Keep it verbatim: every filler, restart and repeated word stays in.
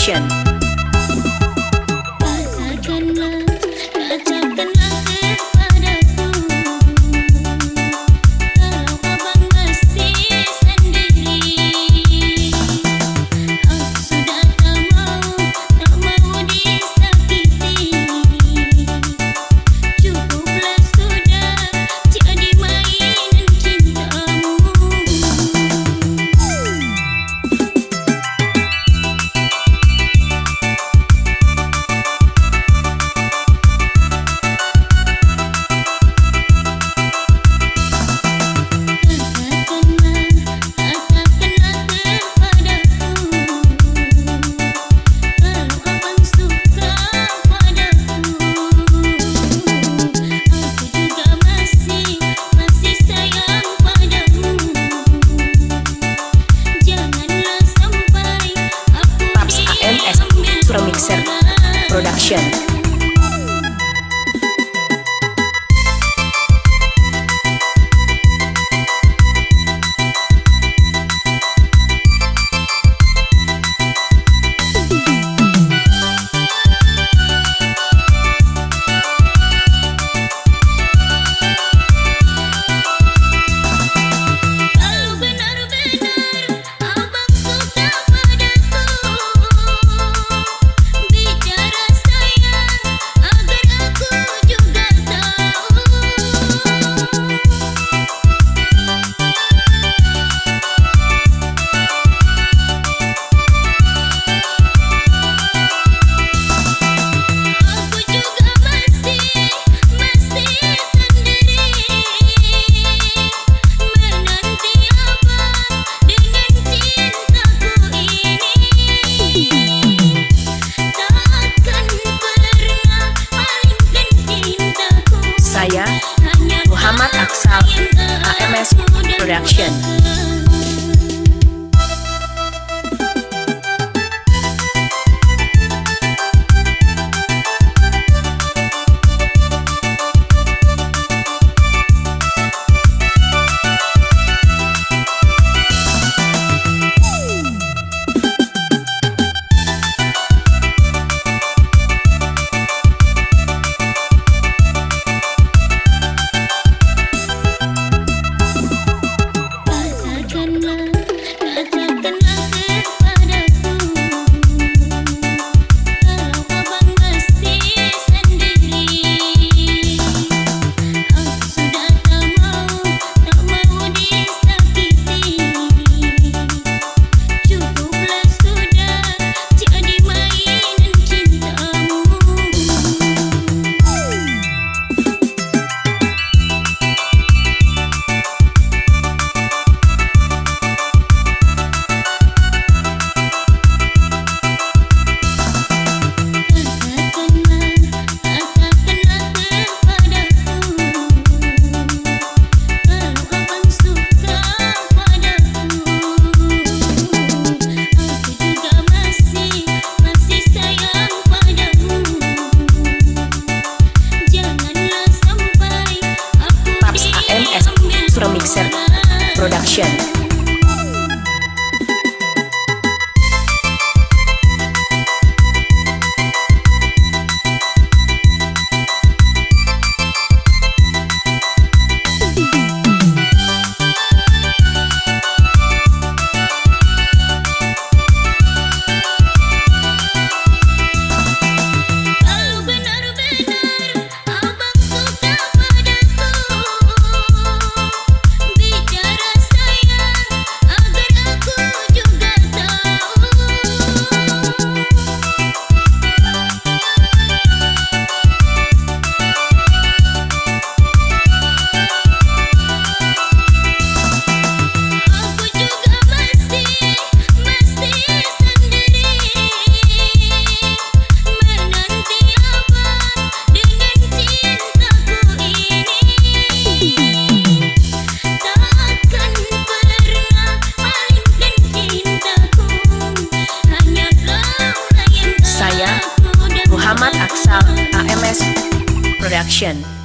Katakanlah, katakanlah kepadaku, kalau abang masih sendiri. Aku sudah tak mau, tak mau disakiti. Cukuplah sudah jadi mainan cintamu. Katakanlah, katakanlah kepadaku, kalau abang suka padaku. Aku juga masih, masih sayang padamu. Janganlah sampai aku Paps A M S, diambil Sura Mixer orang. Production. Kalau benar-benar abang suka padaku, bicara sayang agar aku juga tahu. Aku juga masih, masih sendiri, menanti abang dengan cintaku ini. Takkan pernah palingkan cintaku. Saya, hanya Muhammad Aksal, A M S Production. Katakanlah, katakanlah kepadaku, kalau abang masih sendiri. Aku sudah tak mau, tak mau disakiti. Cukuplah sudah jadi mainan cintamu. Katakanlah, katakanlah kepadaku, kalau abang suka padaku. Aku juga masih, masih sayang padamu. Janganlah sampai aku Paps A M S diambil Sura Mixer orang. Production. Kalau benar-benar abang suka padaku, bicara sayang agar aku juga tahu. Aku juga masih, masih sendiri, menanti abang dengan cintaku ini. Takkan pernah palingkan cintaku, hanya kaulah yang Saya, Muhammad Aksal, A M S Production.